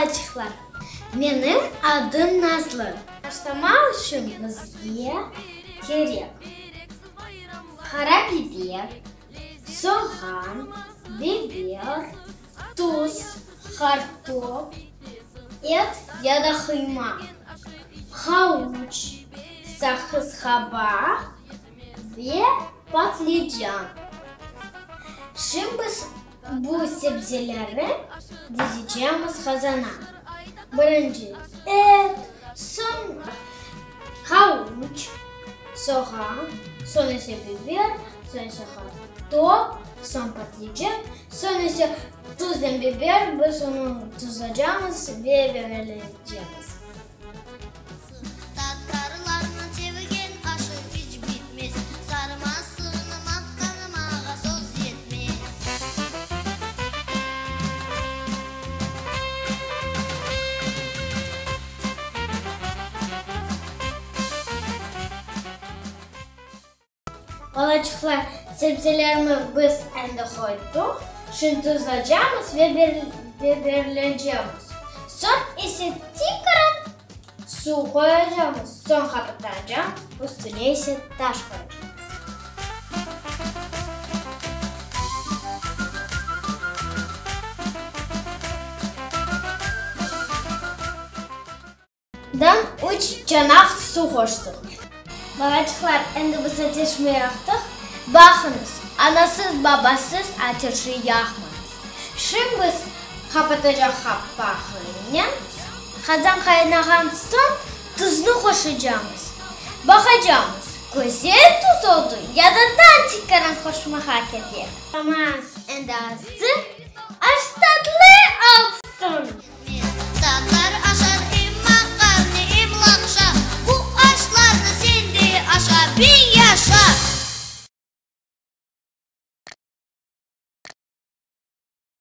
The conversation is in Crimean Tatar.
balaçıqlar! Menim adım Nazlı. Başlamaq içün bizge kerek qara biber, soğan, biber, tuz, qartop, et ya da qıyma, havuç, saqız qabaq ve patlıcan. Şimdi biz Bu sebzelerni dizecemiz qazana. Birinci et, soñ havuç, soğan, soñ ise biber, soñ ise qartop, soñ patlıcan, soñ ise tuznen biber, biz onı tuzlacamız ve biberleycemiz. Tatarlarnıñ sevgen aşı iç bitmez, Sarmasını maqtanmağa söz yetmez. Balaçıqlar, sebzelerni biz endi qoydıq, şimdi tuzlacamız ve biberleycemiz. Soñ ise tikaran suv qoyacamız, soñ qapatacamız, üstüne ise taş qoyacamız. Dan üç çanaq suv qoştıq. Balaçıqlar, endi biz ateşni yaqtıq. Baqıñız, anasız-babasız ateşi yaqmañız. Şimdi biz qapatacaq qapağınen. Qazan qaynağan soñ tuznı qoşacamız. Baqacamız, güzel tuz oldı ya da daa tikaran qoşmağa kerek. Tamam, endi azır. Aş tatlı olsun! Tatar aşar em maqarne, em laqşa, Bu aşlarnı sen de aşa, biñ yaşa!